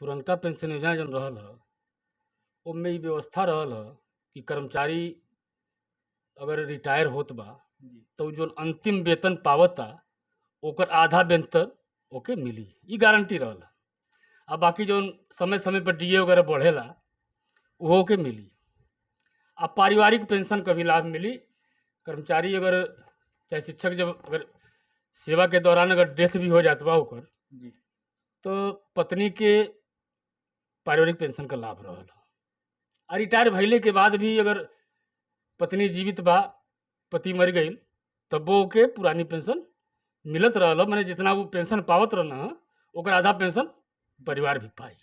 पुरनका पेंशन योजना जौन रहल ह ओमे इ व्यवस्था रहल ह कि कर्मचारी अगर रिटायर होत बा त उ जौन अंतिम वेतन पावता ओकर आधा वेतन ओके मिली, इ गारंटी रहल ह। आ बाकी जौन समय समय पर डीए वगैरह बढ़ेला उहो के मिली। आ पारिवारिक पेंशन क भी लाभ मिली। कर्मचारी अगर चाहे शिक्षक जब अगर सेवा के दौरान अगर डेथ भी हो जात बा ओकर तो पत्नी के पारिवारिक पेंशन क लाभ रहल ह। आ रिटायर भइले के बाद भी अगर पत्नी जीवित बा, पति मर गईल, तबो ओके पुरानी पेंशन मिलत रहल ह। माने जितना उ पेंशन पावत रहल ह ओकर आधा पेंशन परिवार भी पाई।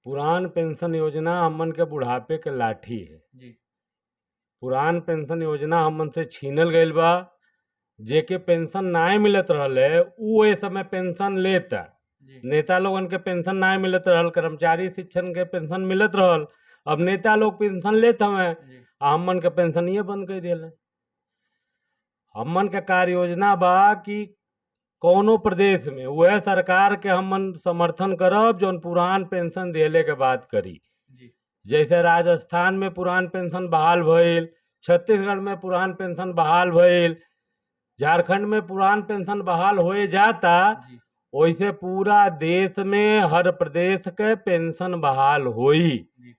पुरान पेंशन योजना हमन के बुढ़ापे के लाठी है। जी। पुरान पेंशन योजना हमन से छीनल गईल बा। जेके पेंशन नाय मिलत रहल है उ ए समय पेंशन लेता। जी। नेता लोगन के पेंशन नाय मिलत रहल, कर्मचारी शिक्षण के पेंशन मिलत रहल। अब नेता लोग पेंशन लेत हवे जी। आ हमन के पेंशनिए बंद कर दिहले। हमन के कार्य योजना बा कि कौनो प्रदेश में वह सरकार के हमन समर्थन करब जौन पुरान पेंशन दिहले के बात करी। जी। जैसे राजस्थान में पुरान पेंशन बहाल भइल, छत्तीसगढ़ में पुरान पेंशन बहाल भइल, झारखंड में पुरान पेंशन बहाल होए जाता, जी। वैसे पूरा देश में हर प्रदेश के पेंशन बहाल होई। जी।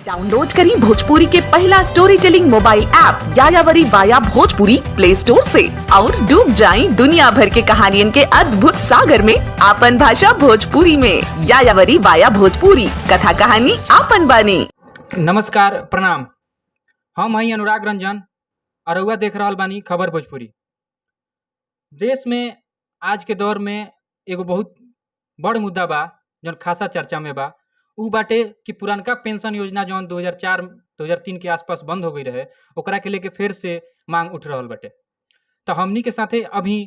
डाउनलोड करें भोजपुरी के पहला story telling mobile app Yayavari via Bhojpuri play store से और डूब जाएं दुनिया भर के कहानियन के अद्भुत सागर में आपन भाषा भोजपुरी में। यायावरी वाया भोजपुरी, कथा कहानी आपन बानी। नमस्कार, प्रणाम। हम हई अनुराग रंजन और रउआ देख रहल बानी खबर भोजपुरी। देश में आज के दौर में एगो बहुत बड़ मुद्दा बा जौन खासा चर्चा में बा। उ बाटे कि पुरनका पेंशन योजना जौन 2004 2003 के आसपास बंद हो गई रहे, ओकरा के लेके फिर से मांग उठ रहल बाटे। तो हमनी के साथे अभी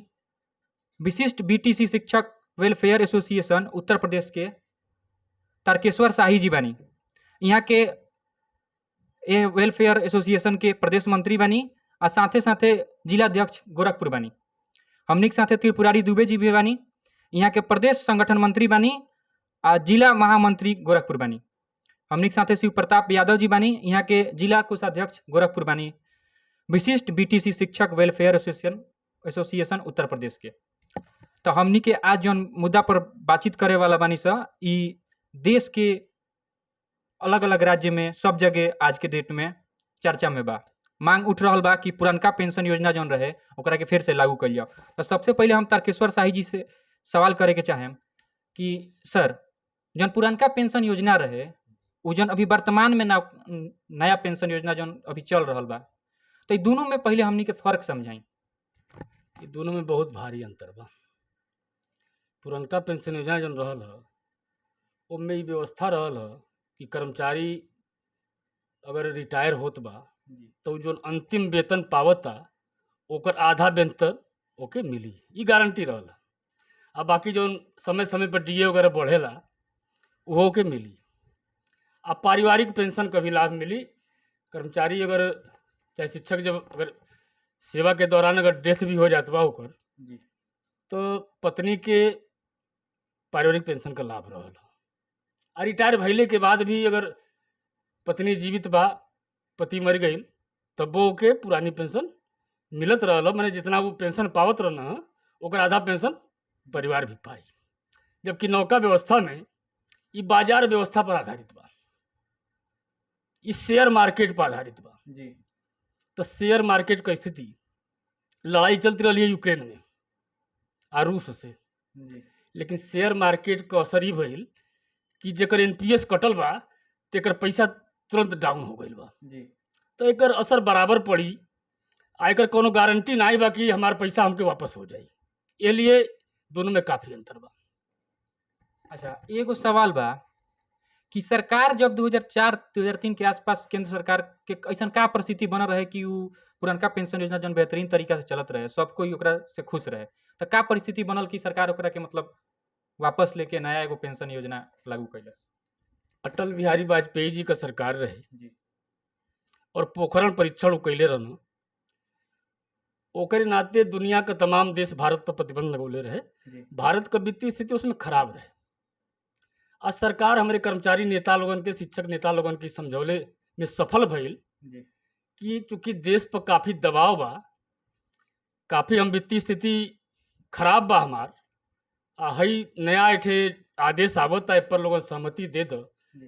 विशिष्ट बीटीसी शिक्षक वेलफेयर एसोसिएशन उत्तर प्रदेश के तारकेश्वर शाही जी बानी। यहाँ के ए वेलफेयर एसोसिएशन के प्रदेश मंत्री बानी आ साथे साथे जिलाध्यक्ष गोरखपुर बानी। हमनी के साथे त्रिपुरारी दुबे जी भी बानी। यहाँ के प्रदेश संगठन मंत्री बानी आ जिला महामंत्री गोरखपुर बानी। हमनी के साथे शिव प्रताप यादव जी बानी। यहाँ के जिला कोषाध्यक्ष गोरखपुर बानी, विशिष्ट बीटीसी शिक्षक welfare association association Uttar Pradesh के। तो हमनी के आज जौन मुद्दा पर बातचीत करे वाला बानी स ई देश के अलग अलग राज्य में सब जगह आज के डेट में चर्चा में बा। मांग उठ रहल बा कि पुरनका पेंशन योजना जौन रहे ओकरा के फिर से लागू कइल जाओ। तो सबसे पहले हम तारकेश्वर शाही जी से सवाल करे के चाहेम कि सर, जौन पुरनका पेंशन योजना रहे उ जौन अभी वर्तमान में ना नया पेंशन योजना जौन अभी चल रहल बा, तो ई दुनू में पहले हमनी के फर्क समझाई। इ दोनों में बहुत भारी अंतर बा। पुरनका पेंशन योजना जौन रहल ह ओमे इ व्यवस्था रहल ह कि कर्मचारी अगर रिटायर होत बा तो उ जौन अंतिम वेतन पावता ओकर आधा वेतन ओके मिली, इ गारंटी रहल ह। आ बाकी जौन समय समय पर डीए वगैरह बढ़ेला उहो के मिली। आ पारिवारिक पेंशन क भी लाभ मिली। कर्मचारी अगर चाहे शिक्षक जब अगर सेवा के दौरान अगर डेथ भी हो जात बा ओकर तो पत्नी के पारिवारिक पेंशन क लाभ रहल ह। आ रिटायर भइले के बाद भी अगर पत्नी जीवित बा, पति मर गईल, तबो ओके पुरानी पेंशन मिलत रहल ह। माने जितना उ पेंशन पावत रहल ह ओकर आधा पेंशन परिवार भी पाई। जबकि नौका व्यवस्था में इ बाजार व्यवस्था पर आधारित बा, इ शेयर मार्केट पर आधारित बा। जी। तो शेयर मार्केट क स्थिति, लड़ाई चलती रही है यूक्रेन में आ रूस से, जी। लेकिन शेयर मार्केट क असर ई भइल कि जेकर एनपीएस कटल बा तेकर पैसा तुरंत डाउन हो गईल बा। जी। तो एकर असर बराबर पड़ी आ एकर कोनो गारंटी नाही बा कि हमार पैसा हमके वापस हो जाई। ए लिए दोनों में काफ़ी अंतर बा। अच्छा, एगो सवाल बा कि सरकार जब 2004 2003 के आसपास केंद्र सरकार के ऐसन का परिस्थिति बनल रहे कि उ पुरनका पेंशन योजना जौन बेहतरीन तरीका से चलत रहे, सब कोई ओकरा से खुश रहे, तो का परिस्थिति बनल कि सरकार ओकरा के मतलब वापस लेके नया एगो पेंशन योजना लागू कैलस? अटल बिहारी वाजपेयी जी का सरकार रहे जी। और पोखरण परीक्षण उ कैले रहन। ओकरे नाते दुनिया का तमाम देश भारत पर प्रतिबंध लगौले रहे। भारत का वित्तीय स्थिति उसमें खराब रहे। आज सरकार हमारे कर्मचारी नेता लोगन के, शिक्षक नेता लोगन के समझौले में सफल भइल कि चूँकि देश पर काफ़ी दबाव बा, काफ़ी हम वित्तीय स्थिति खराब बा हमार, आ हई नया एठे आदेश आवत है पर लोगन सहमति दे दो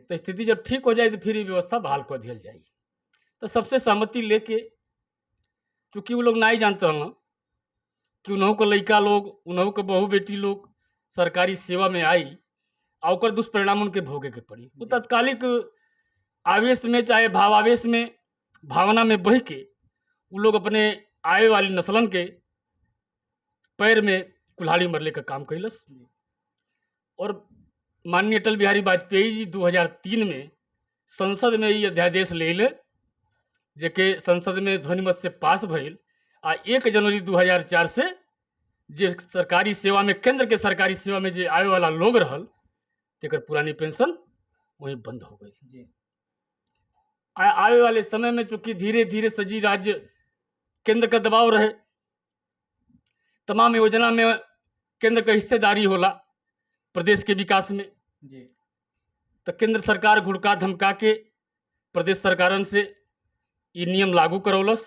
तो स्थिति जब ठीक हो जाए तो फिर ये व्यवस्था बहाल कर दिया जाए। तो सबसे सहमति लेके, चूँकि वो लोग नहीं जानते रहना कि उन्हों को लड़का लोग, उन्हों के बहू बेटी लोग सरकारी सेवा में आई और ओकर दुष्परिणाम उनके भोगे के पड़ी। वो तत्कालिक आवेश में, चाहे भावावेश में, भावना में बह के वो लोग अपने आए वाली नस्लन के पैर में कुल्हाड़ी मरले का काम कैलस। और माननीय अटल बिहारी वाजपेयी जी 2003 में संसद में ये अध्यादेश ले ले, जेके संसद में ध्वनिमत से पास भइल आ 1 जनवरी 2004 से जे सरकारी सेवा में, केंद्र के सरकारी सेवा में जे आवे वाला लोग रहल तेकर पुरानी पेंशन वहीं बंद हो गई। आवे वाले समय में चूंकि धीरे धीरे सजी राज्य केंद्र का दबाव रहे, तमाम योजना में केंद्र का हिस्सेदारी होला प्रदेश के विकास में, तो केंद्र सरकार घुड़का धमका के प्रदेश सरकारन से ये नियम लागू करौलस।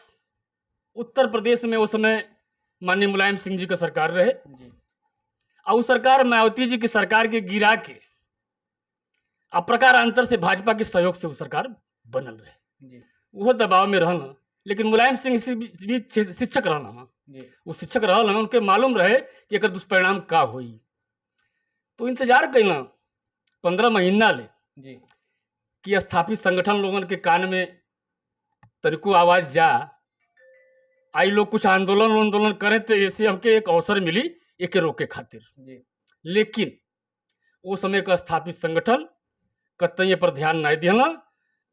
उत्तर प्रदेश में उस समय माननीय मुलायम सिंह जी का सरकार रहे और वो सरकार मायावती जी की सरकार के गिरा के आ प्रकारांतर से भाजपा के सहयोग से वो सरकार बनल रहे। वो दबाव में रहना, लेकिन मुलायम सिंह से भी शिक्षक रहना, वो शिक्षक रहल, उनके मालूम रहे कि एकर दुष्परिणाम का होई, तो इंतजार कैला 15 महीना ले कि स्थापित संगठन लोगन के कान में तनिको आवाज जा आई, लोग कुछ आंदोलन आंदोलन करें तो ऐसे हमके एक अवसर मिली एके रोके खातिर। लेकिन वो समय का स्थापित संगठन कतई पर ध्यान नहीं दिया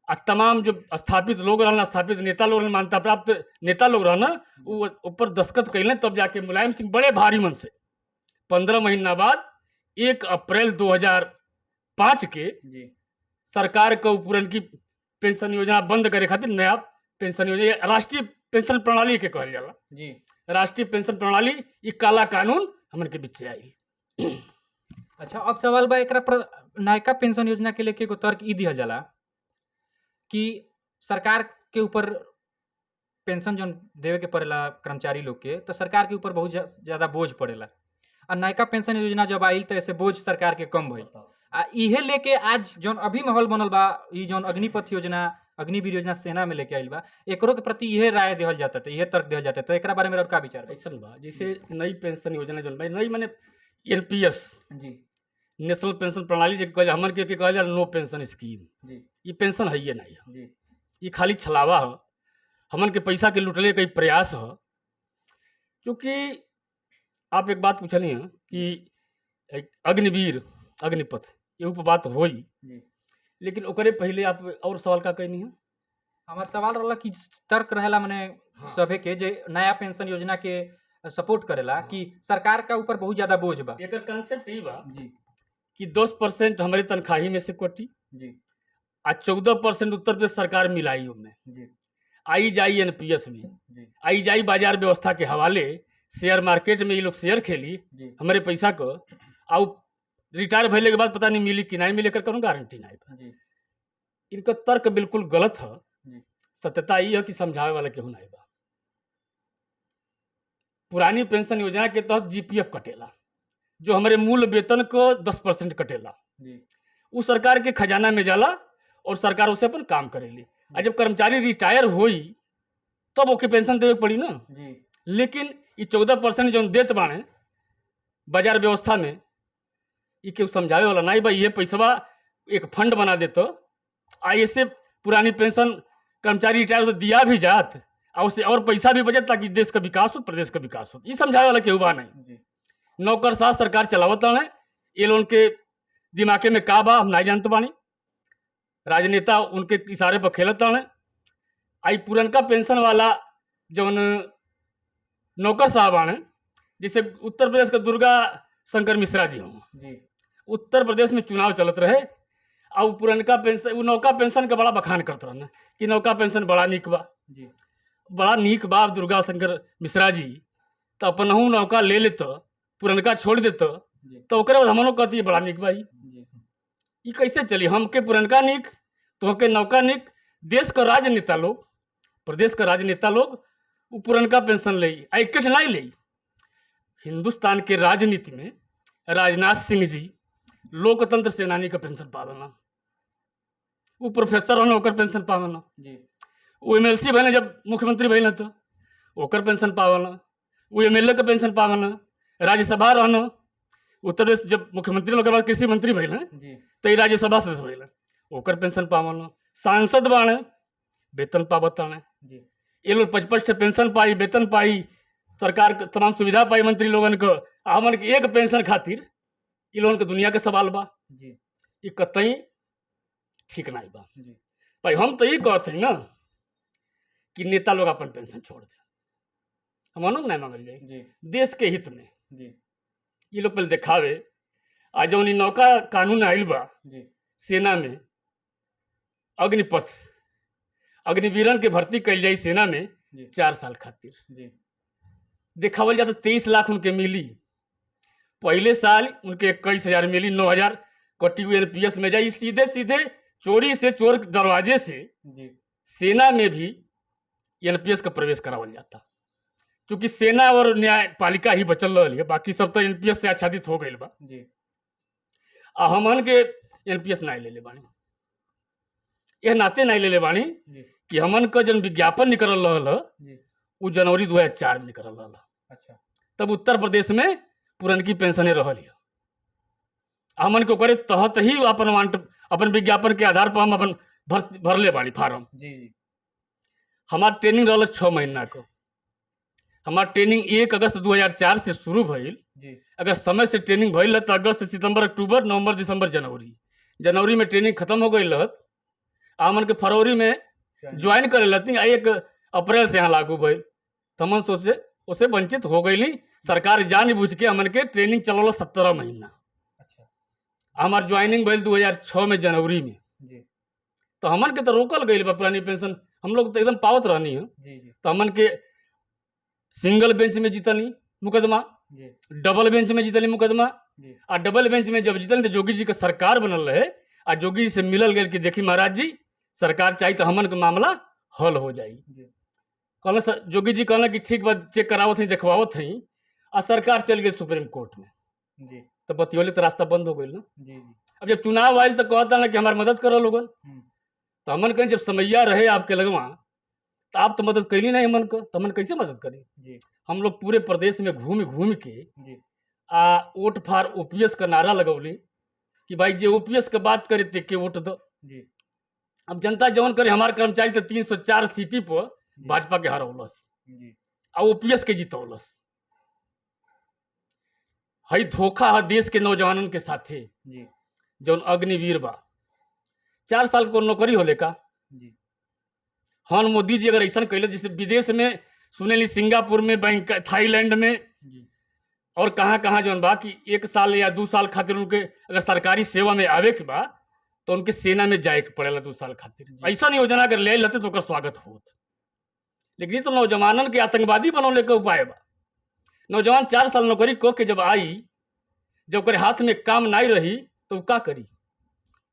आ तमाम जो स्थापित लोग रहना, स्थापित नेता लोग रहना, मान्यता प्राप्त नेता लोग रहना, वो ऊपर दस्तखत कैले, तब जाके मुलायम सिंह बड़े भारी मन से 15 महीना बाद 1 अप्रैल 2005 के सरकार को पुरनकी पेंशन योजना बंद करे खातिर नया पेंशन योजना, राष्ट्रीय पेंशन प्रणाली के कहल जाला जी, राष्ट्रीय पेंशन प्रणाली ये काला कानून हमन के बीच आई। अच्छा, अब सवाल बा एकरा पर नयका पेंशन योजना के लेके एगो तर्क ई दिहल जाला कि सरकार के ऊपर पेंशन जौन देवे के पड़ेला कर्मचारी लोग के, तो सरकार के ऊपर बहुत ज़्यादा बोझ पड़ेला आ नयका पेंशन योजना जब आइल तो ऐसे बोझ सरकार के कम भइल। आ इहे लेके आज जौन अभी माहौल बनल बा, ई जौन अग्निपथ योजना, अग्निवीर योजना सेना में लेके आइल बा, एकरो के प्रति इहे राय दिहल जाता है, इहे तर्क दिहल जाता है, तो एकरा बारे में और का विचार बा? ऐसन बा जैसे नई पेंशन योजना जौन बा, नई माने एनपीएस जी, नेशनल पेंशन प्रणाली जे कहल, हमन के कहल जाला नो पेंशन स्कीम जी, ये पेंशन है नहीं है जी, ये खाली छलावा है, हमन के पैसा के लूटले का प्रयास है। क्योंकि आप एक बात पूछनी है कि एक अग्निवीर अग्निपथ ये पर बात होई, लेकिन ओकरे पहले आप और सवाल का कहनी है? हमार सवाल रहला कि तर्क रहेला माने हाँ। सभे के जे नया पेंशन योजना के सपोर्ट करेला हाँ। कि सरकार का ऊपर बहुत ज्यादा बोझ बा। एकर कंसेप्ट ई बा जी कि 10% हमारे तनख्वाही में से कटी जी आ 14% उत्तर प्रदेश सरकार मिलाई ओमे जी आई जाई एनपीएस में जी आई जाई बाजार व्यवस्था के हवाले शेयर मार्केट में ये लोग शेयर खेली जी हमारे पैसा को, और रिटायर भइले के बाद पता नहीं मिली कि नहीं मिली, एकर कोनो गारंटी नहीं बा। जी इनका तर्क बिल्कुल गलत है। जी। सत्यता ये है कि समझावे वाला केहू नहीं बा। पुरानी पेंशन योजना के तहत जीपीएफ कटेला जो हमारे मूल वेतन को 10% कटेला जी वो सरकार के खजाना में जाला और सरकार उसे अपन काम करेली। और जब कर्मचारी रिटायर होई तब ओके पेंशन देवे के पड़ी ना। जी लेकिन ये 14% जो देत बाणे बाजार व्यवस्था में, ये केहू समझावे वाला नहीं बा। ये पैसवा एक फंड बना देतो आ ऐसे पुरानी पेंशन कर्मचारी रिटायर तो दिया भी जात आ उसे और पैसा भी बचत ताकि देश का विकास हो, प्रदेश का विकास हो। ये समझावे वाला केहू बा नहीं। जी नौकर साथ सरकार चलावत ताणे, ये लोगन के दिमागे में का बा हम नहीं जानते बानी। राजनेता उनके इशारे पर खेलत ताणे। आई पुरनका पेंशन वाला जौन नौकर साहब आने, जैसे उत्तर प्रदेश का दुर्गा शंकर मिश्रा जी हों, जी उत्तर प्रदेश में चुनाव चलत रहे आ उ पुरनका पेंशन, उ नौका पेंशन का बड़ा बखान करत रहना कि नौका पेंशन बड़ा निक बा। जी बड़ा नीक बाप दुर्गा शंकर मिश्रा जी तो अपनहु नौका ले लेत, पुरनका छोड़ देत, तो ओकरे बाद हमनो कहती बड़ा नीक भाई। ई कैसे चली? हमके पुरनका नीक, तोहके नौका नीक। देश का राजनेता लोग, प्रदेश का राजनेता लोग वो पुरनका पेंशन ले आ एक नहीं ले। हिंदुस्तान के राजनीति में राजनाथ सिंह जी लोकतंत्र सेनानी का पेंशन पावेला, वो प्रोफेसर होना ओकर पेंशन पावेला, वो एमएलसी भैले जब मुख्यमंत्री भैले तो ओकर पेंशन पावेला, वो एमएलए का पेंशन पावेला, राज्यसभा रहना उत्तर प्रदेश जब मुख्यमंत्री ओकर बाद कृषि मंत्री भैले तो राज्यसभा सदस्य भैले ओकर पेंशन पावेला, सांसद बाणे वेतन पावत ताणे। ये लोग 55 पेंशन पाई, वेतन पाई, सरकार के तमाम सुविधा पाई मंत्री लोगन को। हमन के एक पेंशन खातिर ये लोगन के दुनिया के सवाल बा। ये कतई ठीक नहीं बा भाई। हम तो ये कहते हैं ना कि नेता लोग अपन पेंशन छोड़ दे, हम नहीं मांगल जाए देश के हित में। ये लोग पहले दिखावे। आज जौन नौका कानून आयल बा सेना में अग्निपथ अग्निवीरन के भर्ती कल जाए सेना में 4 साल खातिर देखावल जाता 23 लाख उनके मिली। पहले साल उनके 21,000 मिली, 9,000 कटी हुई एनपीएस में जाए। सीधे सीधे चोरी से चोर दरवाजे से सेना में भी एनपीएस का प्रवेश करावल जाता। क्योंकि सेना और न्यायपालिका ही बचल रही है, बाकी सब तो एनपीएस से आच्छादित हो गई बा। आ हमन के एनपीएस नहीं ले ले बानी, यह नाते नहीं ले ले बानी कि हमन का जन विज्ञापन निकल रहा वो जनवरी 2004 में निकल रहा। अच्छा। तब उत्तर प्रदेश में पुरनकी पेंशने रहल है। हमन के ओकरे तहत ही अपन वांट अपन विज्ञापन के आधार पर हम अपन भरले बानी फार्म। हमार ट्रेनिंग रहल 6 महीना को। हमार ट्रेनिंग 1 अगस्त 2004 से शुरू भइल। अगर समय से ट्रेनिंग भइल तो अगस्त, सितंबर, अक्टूबर, नवंबर, दिसंबर, जनवरी, जनवरी में ट्रेनिंग खत्म हो गई रहत। हमन के फरवरी में ज्वाइन करे लती, 1 अप्रैल से यहाँ लागू भइल। तो हमन सोचे उसे वंचित हो गई। सरकार जान बुझ के हमन के ट्रेनिंग चलल 17 महीना। अच्छा। हमार ज्वाइनिंग भइल 2006 में जनवरी में। तो हमन के तो रोकल गई बा पुरानी पेंशन, हम लोग तो एकदम पावत रहनी है। तो हमन के सिंगल बेंच में जीतनी मुकदमा, डबल बेंच में जीतनी मुकदमा। आ डबल बेंच में जब जीतनी तो जोगी जी के सरकार बनल रहे। आ जोगी जी से मिलल गए कि देखी महाराज जी सरकार चाहिए तो हमन के मामला हल हो जाई। कहल जोगी जी कहला कि ठीक बात, चेक करावत हई, देखवावत हई। आ सरकार चल गई सुप्रीम कोर्ट में। तो बतियोले तो रास्ता बंद हो गई ना। अब जब चुनाव आयल तो कहता ना कि हमारी मदद करो लोगन। तो हमन कहीं जब समैया रहे आपके लगवा तो आप तो मदद कैली नहीं हमन को, तो हमन कैसे मदद करी? हम लोग पूरे प्रदेश में घूम घूम के आ वोट फॉर ओपीएस का नारा लगौली कि भाई जे ओपीएस के बात करे ते के वोट दो। अब जनता जौन करे, हमारे कर्मचारी तो 304 सीटी पर भाजपा के हरौलस आ ओपीएस के जीतौलस। हई धोखा है देश के नौजवानन के साथे जौन अग्निवीर बा। 4 साल को नौकरी होले का। हन मोदी जी अगर ऐसा कैले जैसे विदेश में सुनेली सिंगापुर में, बैंक थाईलैंड में और कहाँ कहाँ जौन बा कि 1 साल या 2 साल खातिर उनके अगर सरकारी सेवा में आवे के बा तो उनके सेना में जाए के पड़ेला 2 साल खातिर। ऐसा योजना अगर ले लेते तो ओकर स्वागत होत। लेकिन ये तो नौजवानन के आतंकवादी बनौले के उपाय बा। नौजवान 4 साल नौकरी को के जब आई, जब ओकरे हाथ में काम नहीं रही तो वो का करी?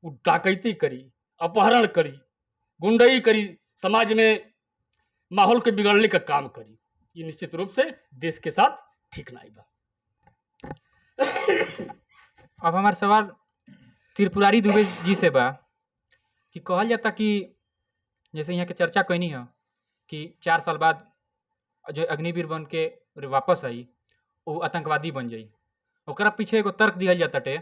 वो डकैती करी, अपहरण करी, गुंडई करी, समाज में माहौल के बिगड़ने का काम करी। ये निश्चित रूप से देश के साथ ठीक नहीं बा। अब हमार सवाल त्रिपुरारी दुबे जी से बा कि कहल जाता कि जैसे यहाँ के चर्चा कैनी है कि 4 साल बाद जो अग्निवीर बन के वापस आई वो आतंकवादी बन जाई। ओकरा पीछे एगो तर्क दिहल जाता टे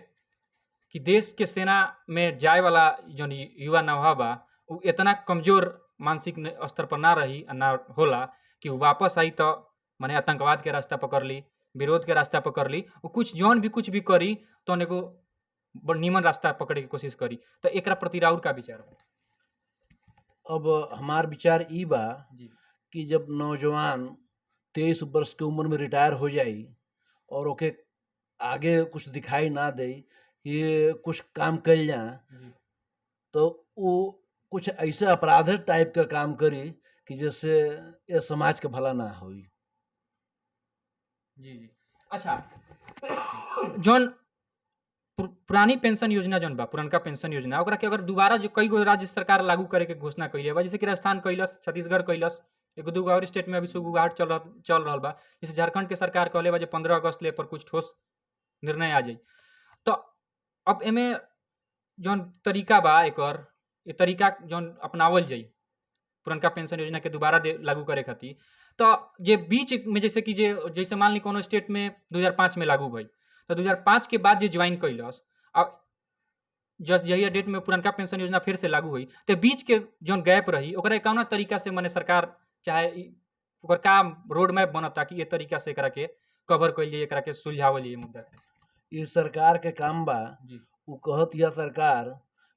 कि देश के सेना में जाए वाला जो युवा नौहा बा वो इतना कमज़ोर मानसिक स्तर पर ना रही ना होला कि वो वापस आई तो माने आतंकवाद के रास्ता पकड़ ली, विरोध के रास्ता पकड़ ली, वो कुछ जौन भी कुछ भी करी तो एगो नीमन रास्ता पकड़े के कोशिश करी। तो एकरा प्रति राउर का विचार हो? अब हमार विचार ई बा कि जब नौजवान 23 वर्ष के उम्र में रिटायर हो जाई और ओके आगे कुछ दिखाई ना दे कि कुछ काम कल जाए, तो वो कुछ ऐसे अपराध टाइप का काम करी कि जैसे ये समाज के भला ना होई। जी जी अच्छा, जौन पुरानी पेंशन योजना जौन बा, पुरनका पेंशन योजना, ओकरा के अगर दोबारा जो कई गो राज्य सरकार लागू करे के घोषणा कइले बा, जैसे कि राजस्थान कैलस, छत्तीसगढ़ कैलस, एगो दूगो और स्टेट में अभी सुगुगाहट चल रहल बा। जैसे झारखंड के सरकार कहले बा जे 15 अगस्त ले पर कुछ ठोस निर्णय आ जाई। तो अब एमे जौन तरीका बा एकर, ये तरीका जौन अपनावल जाई पुरनका पेंशन योजना के दोबारा लागू करे खातिर, तो जे बीच में जैसे कि जे जैसे मान ली कोनो स्टेट में 2005 में लागू भइल, तो 2005 के बाद जे ज्वाइन कैलस आ जस्ट जहिया डेट में पुरनका पेंशन योजना फिर से लागू हुई, तो बीच के जौन गैप रही ओकरा कौना तरीका से माने सरकार चाहे ओकर का रोड मैप बनता कि ये तरीका से एकरा के कवर कइल जाई, एकरा के सुलझावल जाई मुद्दा के। ये सरकार के काम बा। जी। उ कहत यह सरकार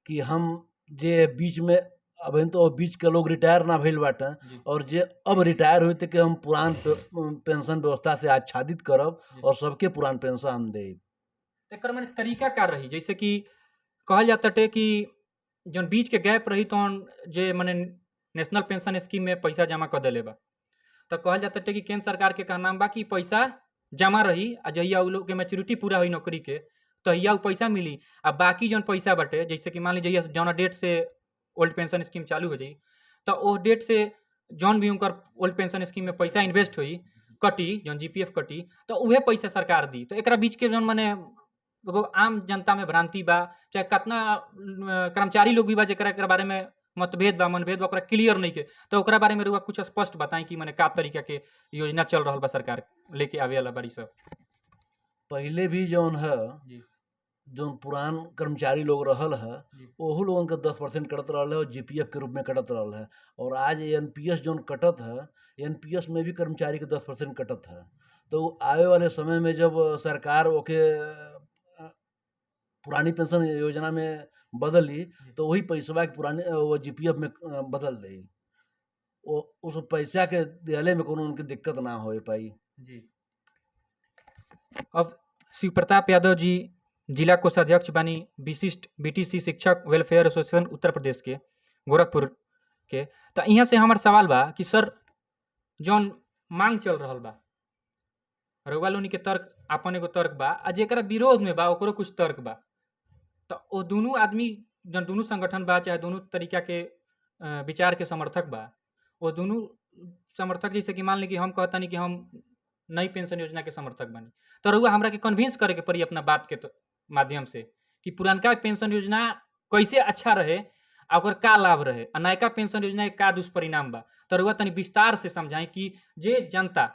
कि हम जे बीच में अभी तो बीच के लोग रिटायर ना भइल बाटे और जे अब रिटायर हुई के हम पुरान पेंशन व्यवस्था से आच्छादित करब और सबके पुरान पेंशन हम देब। एकर माने तरीका का रही, जैसे कि कहल जाता कि जौन बीच के गैप रही तौन जे माने नेशनल पेंशन स्कीम में पैसा जमा कर देले बा, तो कहल जाता कि केंद्र सरकार के कहना बा कि पैसा जमा रही आ जहिया उ लोग के मैच्योरिटी पूरा हुई नौकरी के तहिया उ पैसा मिली, आ बाकी जौन पैसा बाटे जैसे कि मान ली जहिया जौना डेट से ओल्ड पेंशन स्कीम चालू हो जाई तो ओ डेट से जौन भी उनकर ओल्ड पेंशन स्कीम में पैसा इन्वेस्ट हुई कटी, जौन जीपीएफ कटी, तो उहे पैसा सरकार दी। तो एकरा बीच के जौन माने एगो आम जनता में भ्रांति बा, चाहे कितना कर्मचारी लोग भी बा जेकरा एकरा बारे में मतभेद बा, मनभेद बा, ओकरा क्लियर नहीं के, तो ओकरा बारे में रुआ कुछ स्पष्ट बताई कि माने का तरीका के योजना चल रहल बा सरकार लेके आवे वाला बारी सब। पहले भी जौन है जौन पुरान कर्मचारी लोग रहल है ओहू लोगन के 10% कटत रहल है और जीपीएफ के रूप में कटत रहल है, और आज एनपीएस जौन कटत है एनपीएस में भी कर्मचारी के 10% कटत है। तो आवे वाले समय में जब सरकार ओके पुरानी पेंशन योजना में बदली तो वही पैसवा के पुराने वो जीपीएफ में बदल दे, वो उस पैसा के दिहले में कोनो उनके दिक्कत ना हो पाई। जी अब शिव प्रताप यादव जी जिला कोषाध्यक्ष बानी विशिष्ट बीटीसी शिक्षक वेलफेयर एसोसिएशन उत्तर प्रदेश के गोरखपुर के, तो यहाँ से हमार सवाल बा कि सर जौन मांग चल रहल बा रउआ लोनी के तर्क अपन एगो तर्क बा आ जेकरा विरोध में बा ओकरो कुछ तर्क बा, तो वो दोनों आदमी जौन दोनों संगठन बा चाहे दोनों तरीका के विचार के समर्थक बा, वो दोनों समर्थक जैसे कि मान ली कि हम कहतानी कि हम नई पेंशन योजना के समर्थक बानी, तो रउआ हमरा के कन्विंस करे के पड़ी अपना बात के माध्यम से कि पुरानका पेंशन योजना कैसे अच्छा रहे आ ओकर का लाभ रहे आ नयका पेंशन योजना के का दुष्परिणाम बा, तो रउआ तनी विस्तार से समझाई कि जे जनता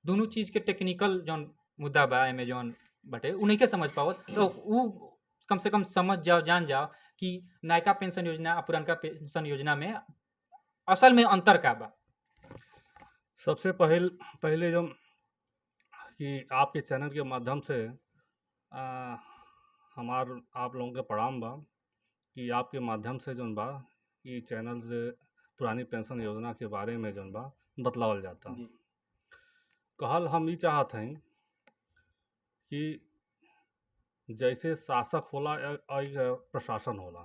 दोनों चीज़ के टेक्निकल जौन मुद्दा बा एमे जौन बाटे उ नइखे समझ पावत, तो उ कम से कम समझ जाओ, जान जाओ कि नयका पेंशन योजना आ पुरानका पेंशन योजना में असल में अंतर का बा। सबसे पहले जब कि आपके चैनल के माध्यम से हमार आप लोगों के प्रणाम बा कि आपके माध्यम से जौन बा ये चैनल से पुरानी पेंशन योजना के बारे में जौन बा बतलावल जाता। कहल हम ई चाहत हैं कि जैसे शासक होला और प्रशासन होला,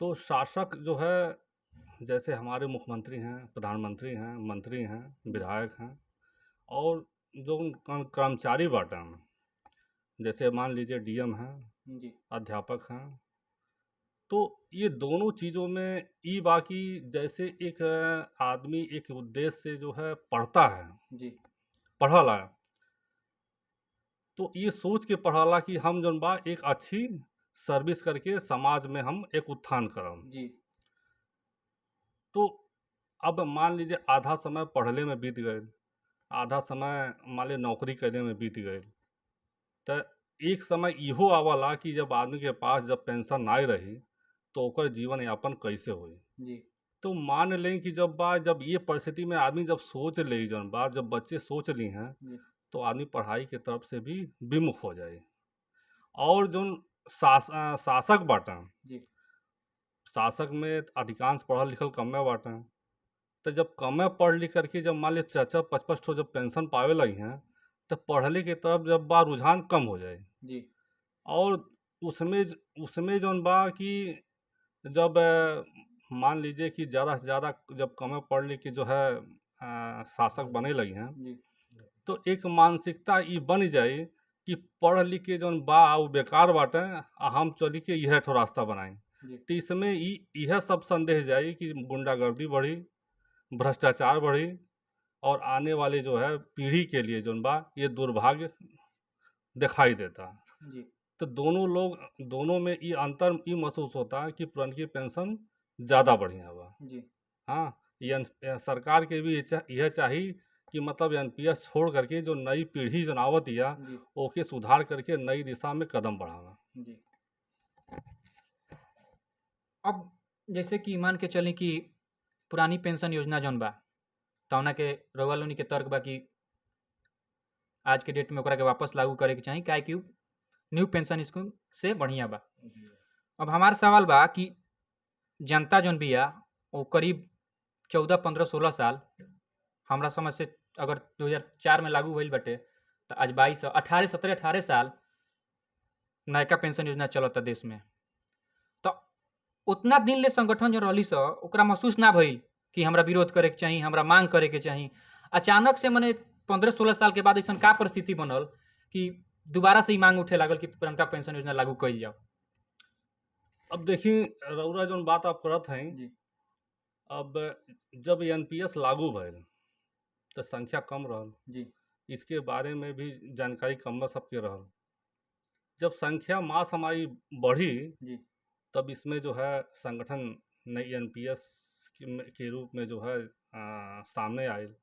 तो शासक जो है जैसे हमारे मुख्यमंत्री हैं, प्रधानमंत्री हैं, मंत्री हैं, विधायक हैं, और जो कर्मचारी बाटे जैसे मान लीजिए डीएम हैं, अध्यापक हैं, तो ये दोनों चीज़ों में ई बाकी जैसे एक आदमी एक उद्देश्य से जो है पढ़ता है, पढ़ला है, तो ये सोच के पढ़ाला कि हम जौन बा एक अच्छी सर्विस करके समाज में हम एक उत्थान करम। तो अब मान लीजिए आधा समय पढ़ले में बीत गए, आधा समय मान लीजिए नौकरी करे में बीत गए, तो एक समय इहो आवाला कि जब आदमी के पास जब पेंशन ना रही तो ओकर जीवन यापन कैसे होई। तो मान लें कि जब बा जब ये परिस्थिति में आदमी जब सोच ले, जौन बा जब बच्चे सोच ली हैं तो आदमी पढ़ाई के तरफ से भी विमुख हो जाए। और जो शासक बाटन, शासक में अधिकांश पढ़ल लिखल कमे बाटन, तो जब कमे पढ़ लिख करके जब मान लीजिए 4-4, 5-5 ठो जब पेंशन पावे लगी हैं तो पढ़ले के तरफ जब बा रुझान कम हो जाए। और उसमें उसमें जौन बा कि जब मान लीजिए कि ज़्यादा से ज़्यादा जब कमे पढ़ लिख के जो है शासक बने लगी हैं, जी। तो एक मानसिकता ई बन जाई कि पढ़ लिख के जौन बा उ बेकार बाटे आ हम चली के इहे ठो रास्ता बनाई। जी। तो इसमें ई यह सब संदेश जाई कि गुंडागर्दी बढ़ी, भ्रष्टाचार बढ़ी और आने वाले जो है पीढ़ी के लिए जौन बा ये दुर्भाग्य दिखाई देता। जी। तो दोनों लोग, दोनों में ये अंतर ये महसूस होता है कि पुरनकी पेंशन ज़्यादा बढ़िया बा। जी। हाँ, ये सरकार के भी यह चाही कि मतलब एनपीएस छोड़ करके जो नई पीढ़ी जो आवत या जी। ओके सुधार करके नई दिशा में कदम बढ़ावा। जी। अब जैसे कि मान के चली कि पुरानी पेंशन योजना जौन बा तौना के रउआ लोनी के तर्क बा कि आज के डेट में ओकरा के वापस लागू करे के चाही, काहे कि उ न्यू पेंशन स्कीम से बढ़िया बा। अब हमार सवाल बा कि जनता जौन बिया वो करीब 14 15 16 साल हमरा समझ से अगर 2004 में लागू भइल बाटे तो आज 22 18 17 18 साल नयका पेंशन योजना चलता देश में। तो उतना दिन ले संगठन जो रहली स ओकरा महसूस ना भइल कि हमरा विरोध करे के चाही, हमरा मांग करे के चाही। अचानक से मने 15 16 साल के बाद ऐसन का परिस्थिति बनल कि दोबारा से ई मांग उठे लागल कि पुरनका पेंशन योजना लागू कइल जाओ। अब देखिए रउरा जौन बात आप करत हैं, जी। अब जब एनपीएस लागू भइल तो संख्या कम रहल। जी। इसके बारे में भी जानकारी कम बा सबके रहल। जब संख्या मास हमारी बढ़ी, जी। तब इसमें जो है संगठन नई एनपीएस के रूप में जो है सामने आयल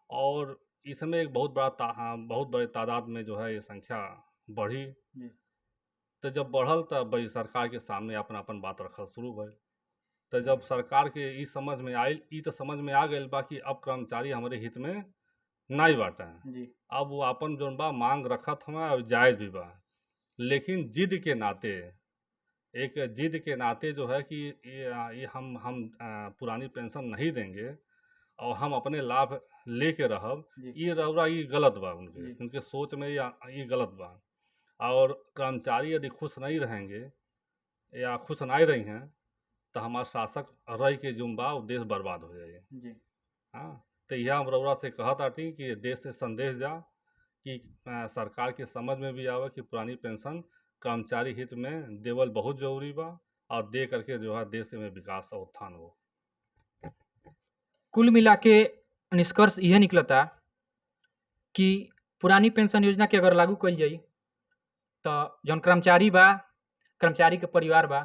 और इसमें एक बहुत बड़ा बहुत बड़े तादाद में जो है ये संख्या बढ़ी। जी। तो जब बढ़ल तब भाई सरकार के सामने अपन अपन बात रखल शुरू भइल। तो जब सरकार के ई समझ में आयल, ई तो समझ में आ गइल बा कि अब कर्मचारी हमारे हित में नहीं बाटे, जी। अब वो अपन जौन बा मांग रखत हमें और जायज़ भी बा, लेकिन जिद के नाते, एक जिद के नाते जो है कि ये हम पुरानी पेंशन नहीं देंगे और हम अपने लाभ लेके रहब, जी। ये रउरा ये गलत बा उनके, जी। उनके सोच में ये गलत बा। और कर्मचारी यदि खुश नहीं रहेंगे या खुश नहीं रही हैं तो हमारा शासक रह के जुम बा वो देश बर्बाद हो जाएगी। जी। हाँ, तो यह हम रउरा से कहत आटी कि देश से संदेश जा कि सरकार के समझ में भी आवे कि पुरानी पेंशन कर्मचारी हित में देवल बहुत जरूरी बा और दे करके जो है देश में विकास और उत्थान हो। कुल मिला के निष्कर्ष यह निकलता कि पुरानी पेंशन योजना के अगर लागू कइल जाई तो जौन कर्मचारी बा, कर्मचारी के परिवार बा,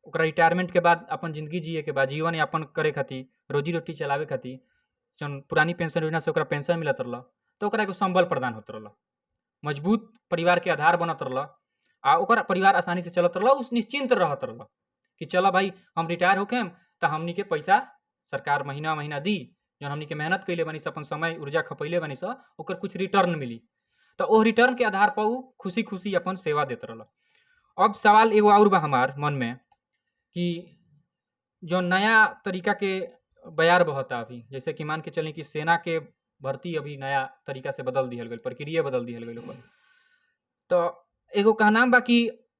ओकरा रिटायरमेंट के बाद अपन जिंदगी जिए के बा, जीवन यापन करे खातिर, रोजी रोटी चलावे खातिर जौन पुरानी पेंशन योजना से ओकरा पेंशन मिलत रहल तो ओकरा एगो संबल प्रदान होत रहल, मजबूत परिवार के आधार बनत रहल आ ओकर परिवार आसानी से चलत रहल, उस निश्चिंत रहत रहल कि चलो भाई हम रिटायर होखेम तो हमनी के पैसा सरकार महीना महीना दी, जौन हमनी के मेहनत कैले बानी स, अपन समय ऊर्जा खपैले बानी स, ओकर कुछ रिटर्न मिली। तो ओ रिटर्न के आधार पर उ खुशी खुशी अपन सेवा देत रहल। अब सवाल एगो और बा हमार मन में कि जो नया तरीका के बयार बहता अभी, जैसे कि मान के चली कि सेना के भर्ती अभी नया तरीका से बदल दिहल गइल, प्रक्रिया बदल दिहल गइल ओकर। तो एगो कहनाम बा कि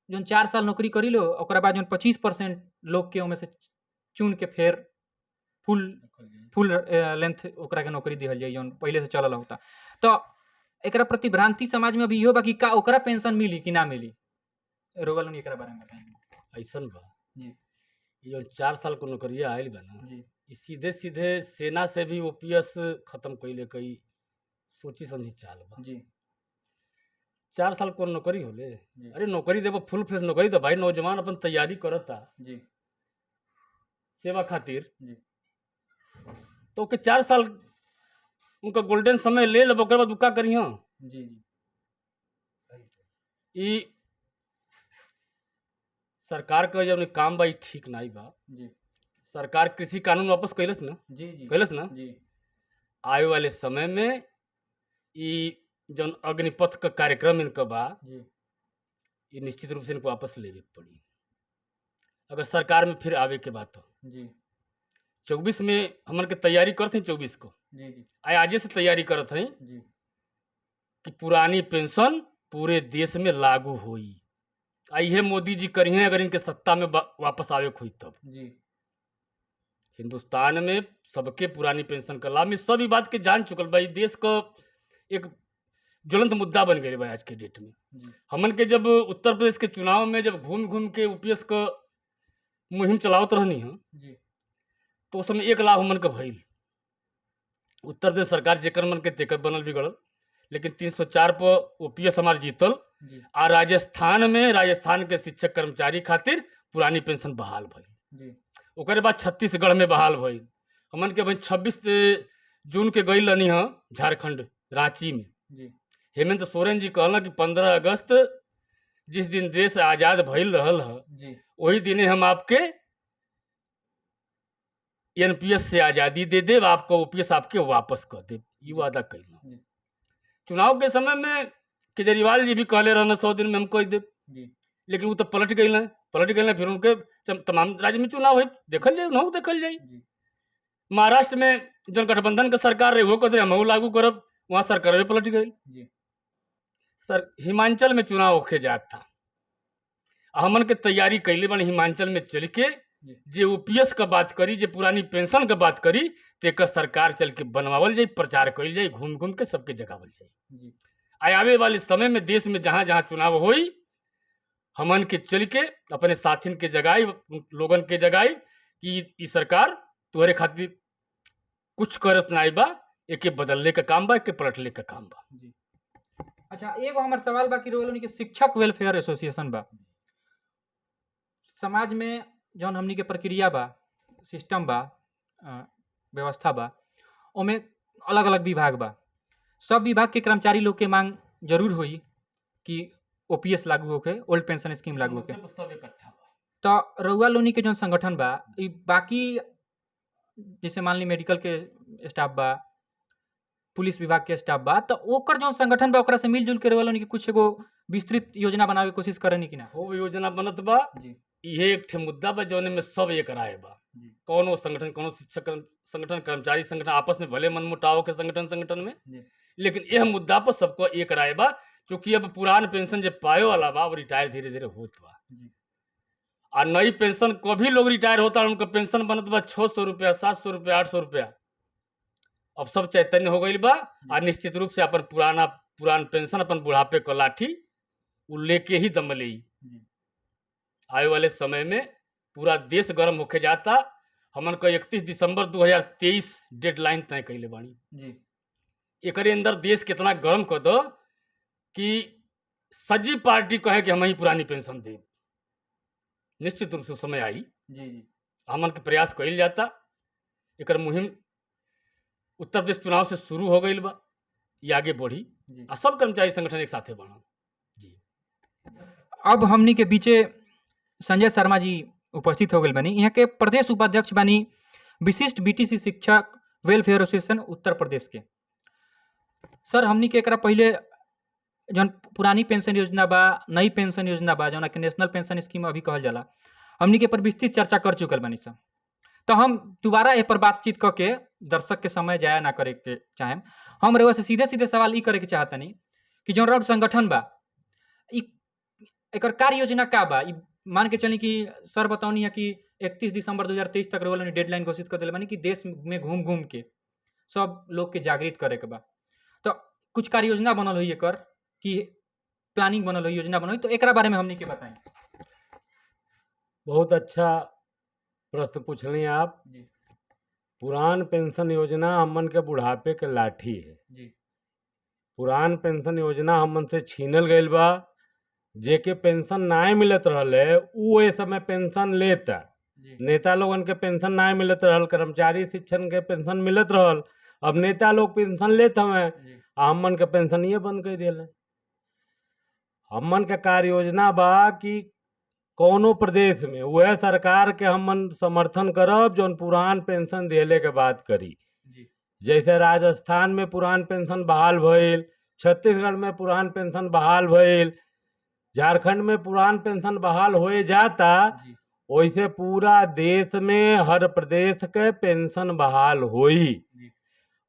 जौन 4 साल नौकरी करी लो ओकरा बाद जौन 25% लोग के ओमे से चुन के फेर फुल लेंथ ओकरा के नौकरी दिहल जाई जौन पहले से चलल होता। तो एकरा प्रति भ्रांति समाज में अभी इहो बा कि का ओकरा पेंशन मिली कि ना मिली। रोगल एकरा बारे में बताई। ऐसन बा जी। ई जौन 4 साल को नौकरिया आयल बा ना, जी। ई सीधे सीधे सेना से भी ओपीएस खत्म कइले कई सोची समझी चाल बा। जी। 4 साल को नौकरी होले, जी। अरे नौकरी देबो फुल फ्रेश नौकरी तो भाई नौजवान अपन तैयारी करता जी। सेवा खातिर, जी। तो ओके 4 साल उनका गोल्डन समय ले लेब, ओकर बाद उ का करिहं। जी। जी। ई सरकार का जब काम बा ई ठीक नहीं बा। जी। सरकार कृषि कानून वापस कैलस ना, जी। जी। कैलस ना, जी। आवे वाले समय में ई जौन अग्निपथ का कार्यक्रम इनका बा, जी। ये निश्चित रूप से इनको वापस लेवे के पड़ी अगर सरकार में फिर आवे के बाद। तो जी। 24 में हमन के तैयारी करते हैं, 24 को जी। जी। आए आजे से तैयारी करत हैं जी। कि पुरानी पेंशन पूरे देश में लागू होई। आ इहे मोदी जी करिहे अगर इनके सत्ता में वापस आवे के होई तब। जी। हिंदुस्तान में सबके पुरानी पेंशन का लाभ में सब ई बात के जान चुकल बा। ई देश का एक ज्वलंत मुद्दा बन गए बा आज के डेट में। जी। हमन के जब उत्तर प्रदेश के चुनाव में जब घूम घूम के यूपीएस का मुहिम चलावत रहनी हम, जी। तो उस समय एक लाभ हमन के भइल। उत्तर प्रदेश सरकार जेकर मन के तेकर बनल बिगड़ल, लेकिन 304 पर ओपीएस हमार जीतल। जी। आ राजस्थान में राजस्थान के शिक्षक कर्मचारी खातिर पुरानी पेंशन बहाल भइल। जी। ओकरे बाद छत्तीसगढ़ में बहाल भइल। हमन के भाई 26 जून के गई रहनी हँ झारखंड रांची में। जी। हेमंत सोरेन जी कहला कि 15 अगस्त जिस दिन देश आज़ाद भइल रहल ह, जी। वही दिने हम आपके एनपीएस से आज़ादी दे देब, आपको ओपीएस आपके वापस कर देब, ई वादा कैला। जी। चुनाव के समय में केजरीवाल जी भी कहले रहना 100 दिन में हम कह देब, जी। लेकिन वो तो पलट गई ना, पलट गई ना। फिर उनके तमाम राज्य में चुनाव हो देखल जाए, उन्हों देखल जाए। जी। महाराष्ट्र में जन गठबंधन के सरकार रहे वो कहते हम लागू करब, वहाँ सरकार पलट गई। जी। सर हिमाचल में चुनाव होके जात था, हमन के तैयारी कैले बन हिमाचल में चल के जे ओपीएस का बात करी, जे पुरानी पेंशन का बात करी, तो एक सरकार चल के बनवावल जाई, प्रचार कइल जाई, घूम घूम के सबके जगावल जाई। जी। आवे वाले समय में देश में जहाँ जहाँ चुनाव होई, हमन के चल के अपने साथिन के जगाई, लोगन के जगाई कि ई सरकार तुहरे खातिर कुछ करत नाई बा, एके बदलने का काम बा, एके पलटले का काम बा। जी। अच्छा, एगो हमार सवाल बा कि रोल के शिक्षक वेलफेयर एसोसिएशन बा, समाज में जौन हमनी के प्रक्रिया बा, सिस्टम बा, व्यवस्था बा, ओमे अलग अलग विभाग बा, सब विभाग के कर्मचारी लोग के मांग जरूर होई कि ओपीएस लागू होके, ओल्ड पेंशन स्कीम लागू होके। सब इकट्ठा बा। तो रउआ लोनी के जौन संगठन बा, ई बाकी जैसे मान ली मेडिकल के स्टाफ बा, पुलिस विभाग के स्टाफ बा, तो ओकर जौन संगठन बा ओकरा से मिलजुल के रउआ लोनी के कुछ एगो विस्तृत योजना बनावे के कोशिश करेनी कि ना? खूब योजना बनत बा। जी। इहे एक ठे मुद्दा बा जौने में सब एक राय बा। जी। कोनो संगठन, कोनो शिक्षक संगठन, कर्मचारी संगठन आपस में भले मनमुटाव के संगठन संगठन में, जी। लेकिन यह मुद्दा पर सबको एक राय बा। चूँकि अब पुरान पेंशन जो पाए वाला बा वो रिटायर धीरे धीरे होत बा। जी। आ नई पेंशन कभी लोग रिटायर होता है उनका पेंशन बनत बा 600 रुपया, 700 रुपया, 800 रुपया। अब सब चैतन्य हो गई बा आ निश्चित रूप से अपन पुराना पुरान पेंशन अपन बुढ़ापे को लाठी उ लेके ही दम ले। आए वाले समय में पूरा देश गर्म होके जाता। हमन को 31 दिसंबर 2023 डेडलाइन तय कैले बानी। जी। एकरे अंदर देश कितना गर्म कर दो कि सजी पार्टी कहे कि हम ही पुरानी पेंशन दे। निश्चित रूप से समय आई। जी जी। हमन के प्रयास कइल जाता। एकर मुहिम उत्तर प्रदेश चुनाव से शुरू हो गई बा, ये आगे बढ़ी जी। आ सब कर्मचारी संगठन एक साथे बढ़ा। जी। अब हमनी के बीचे संजय शर्मा जी उपस्थित हो गए बनी। यहाँ के प्रदेश उपाध्यक्ष बानी विशिष्ट बीटीसी शिक्षक वेलफेयर एसोसिएशन उत्तर प्रदेश के। सर, हमनी के एकरा पहले जौन पुरानी पेंशन योजना बा, नई पेंशन योजना बा, जौन के नेशनल पेंशन स्कीम अभी कहल जाला, हमनी के पर विस्तृत चर्चा कर चुकल बानी सर। तो हम दोबारा ए पर बातचीत क के दर्शक के समय जाया ना करे के चाहेम। हम रउआ से सीधे सीधे सवाल ई करे के चाहतनी कि जौन रउआ संगठन बा, ई एकर कार्य योजना का बा? ई मान के चली कि सर बतौनी है कि 31 दिसंबर 2023 तक रउआ डेडलाइन घोषित कर दिले बानी कि देश में घूम घूम के सब लोग के जागृत करे के बा। तो कुछ कार्य योजना बनल हुई एकर कि प्लानिंग बनल हुई, योजना बनल हुई, तो एकरा बारे में हमनी के बताई। बहुत अच्छा प्रश्न पूछली आप। जी। पुरान पेंशन योजना हमन के बुढ़ापे के लाठी है। जी। पुरान पेंशन योजना हमन से छीनल गईल बा। जेके पेंशन ना मिलत रहल है उ ए समय पेंशन लेता। जी। नेता लोगन के पेंशन ना मिलत रहल, कर्मचारी शिक्षण के पेंशन मिलत रहल। अब नेता लोग पेंशन लेत हवे जी। आ हमन के पेंशन ये बंद कर दिया। हमन के कार्य योजना बा कि कोनो प्रदेश में वह सरकार के हमन समर्थन करब जौन पुरान पेंशन दिले के बात करी। जी। जैसे राजस्थान में पुरान पेंशन बहाल भइल, छत्तीसगढ़ में पुरान पेंशन बहाल भइल, झारखंड में पुरान पेंशन बहाल होए जाता, जी। वैसे पूरा देश में हर प्रदेश के पेंशन बहाल होई। जी।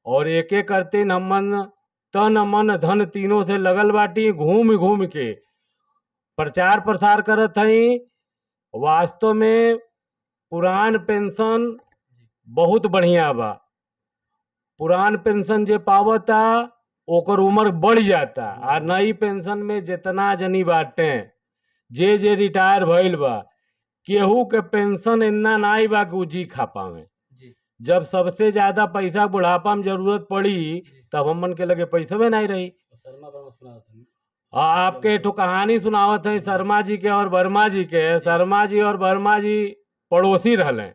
और एक एक करते हमन तन मन धन तीनों से लगल बाटी घूम घूम के प्रचार प्रसार करत हई। वास्तव में पुरान पेंशन बहुत बढ़िया बा। पुरान पेंशन जे पावता ओकर उम्र बढ़ जाता, आ नई पेंशन में जितना जनी बाटे जे जे रिटायर भइल बा केहू के पेंशन इतना नाई बा कि उ जी खा पावे। जब सबसे ज्यादा पैसा बुढ़ापा में जरूरत पड़ी तब हमन के लगे पैसवे नहीं रही। शर्मा वर्मा सुनावत हन। आपके एक ठो कहानी सुनावत है शर्मा जी के और वर्मा जी के। शर्मा जी और वर्मा जी पड़ोसी रहले।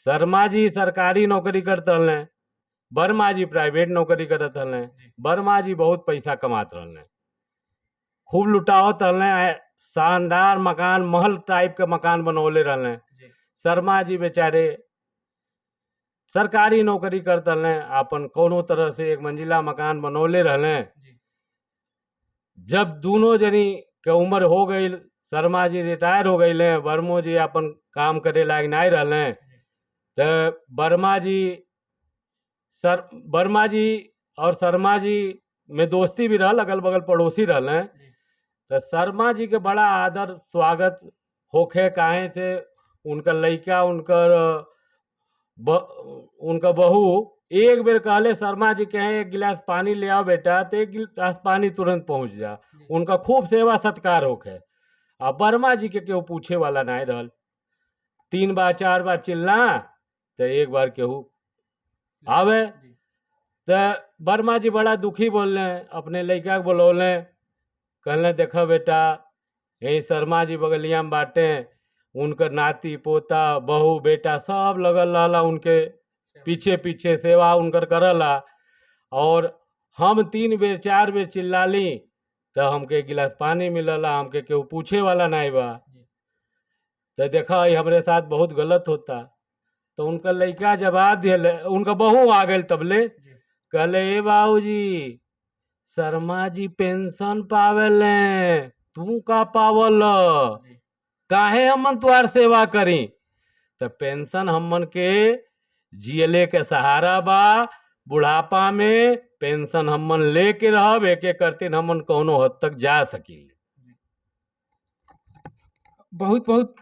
शर्मा जी सरकारी नौकरी करत रहले, वर्मा जी प्राइवेट नौकरी करत रहले। वर्मा जी बहुत पैसा कमात रहले, खूब लुटावत रहले, शानदार मकान महल टाइप के मकान बनौले रहले। शर्मा जी बेचारे सरकारी नौकरी करत रहले, अपन कोनो तरह से एक मंजिला मकान बनौले रहले। जब दोनों जनी के उम्र हो गई, शर्मा जी रिटायर हो गए, वर्मो जी अपन काम करे लायक नहीं रहले, तो वर्मा जी और शर्मा जी में दोस्ती भी रहल, अगल बगल पड़ोसी रहले। तो शर्मा जी के बड़ा आदर स्वागत होखे, काहे से उनकर लड़का उनका बहू एक बेर कहले शर्मा जी कहे एक गिलास पानी ले आओ बेटा, तो एक गिलास पानी तुरंत पहुंच जा। उनका खूब सेवा सत्कार होखे। आ वर्मा जी के केहू पूछे वाला नहीं रहल। 3 बार 4 बार चिल्ला तो एक बार केहू आवे। तो वर्मा जी बड़ा दुखी बोलने, अपने लड़का के बोलौले, कहले देखो बेटा यही शर्मा जी बगलिया में बाटे, उनकर नाती पोता बहू बेटा सब लगल रहला उनके पीछे पीछे सेवा उनकर करला, और हम 3 बेर 4 बेर चिल्लाली तो हमके एक गिलास पानी मिलला, हमके केहू पूछे वाला नहीं बा। तो देखा ये हमरे साथ बहुत गलत होता। तो उनका लड़का जवाब दिले, उनका बहू आ गए तबले, कहले ए बाबूजी शर्मा जी पेंशन पावेले, तू का पावल, काहे हमन तुहार सेवा करी? तो पेंशन हमन के जियले के सहारा बा, बुढ़ापा में पेंशन हमन लेके रहब, एक एक करते हमन कौनो हद तक जा सकीले। बहुत बहुत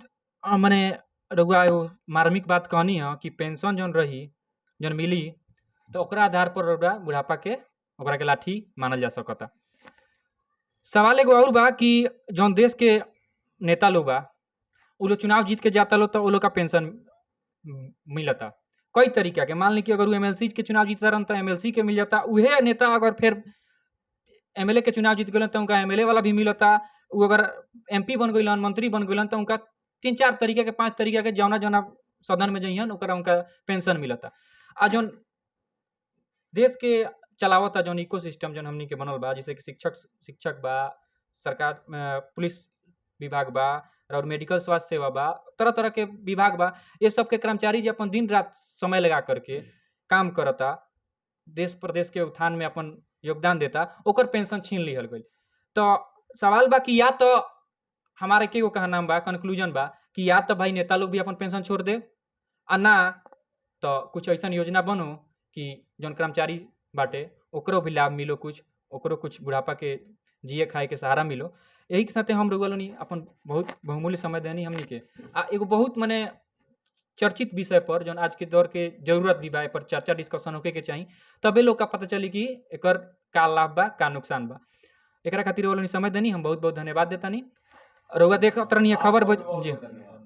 मने रउआ एगो मार्मिक बात कहनी है कि पेंशन जौन रही जौन मिली तो ओकरा आधार पर रउआ बुढ़ापा के ओकरा के लाठी मानल जा सकता। सवाल एगो और बा कि जौन देश के नेता लोग बा उ लोग चुनाव जीत के जाता लो तो उ लोग का पेंशन मिलता कई तरीका के। मान ली कि अगर वो एमएलसी के चुनाव जीतता रहन तो एमएलसी के मिल जाता, उहे नेता अगर फिर एमएलए के चुनाव जीत गए तो उनका एमएलए वाला भी मिलता, वो अगर एमपी बन गइलन मंत्री बन गइलन तो उनका 3-4 तरीका के 5 तरीका के जौना जौना सदन में जइहन ओकरा उनका पेंशन मिलता। आ जौन देश के चलावता जौन इको सिस्टम जौन हमनी के बनल बा, जैसे कि शिक्षक बा, सरकार पुलिस विभाग बा और मेडिकल स्वास्थ्य सेवा बा, तरह तरह के विभाग बा, ये सब के कर्मचारी जी अपन दिन रात समय लगा करके काम करता, देश प्रदेश के उत्थान में अपन योगदान देता, ओकर पेंशन छीन लिहल गई। तो सवाल बा कि या तो हमारे के कहा नाम बा कंक्लूजन बा कि या तो भाई नेता लोग भी अपन पेंशन छोड़ दे आ ना तो कुछ ऐसा योजना बनो कि जौन कर्मचारी बाटे ओकरो भी लाभ मिलो, कुछ ओकरो कुछ बुढ़ापा के जिए खाए के सहारा मिलो। यही के साथे हम रउआ लोनी अपन बहुत बहुमूल्य समय देनी हमनी के आ एगो बहुत मने चर्चित विषय पर जौन आज के दौर के जरूरत भी बा पर चर्चा डिस्कशन होके के चाही, तबे लोग का पता चली कि एकर का लाभ बा का नुकसान बा। एकरा खातिर रउआ लोनी समय देनी हम बहुत बहुत धन्यवाद देतानी। रउआ देखत रहनी खबर जी,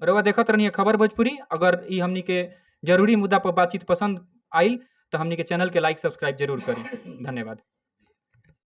रउआ देखत रहनी खबर भोजपुरी। अगर ई हमनी के जरूरी मुद्दा पर बातचीत पसंद आइल तो हमनी के चैनल के लाइक सब्सक्राइब जरूर करी। धन्यवाद।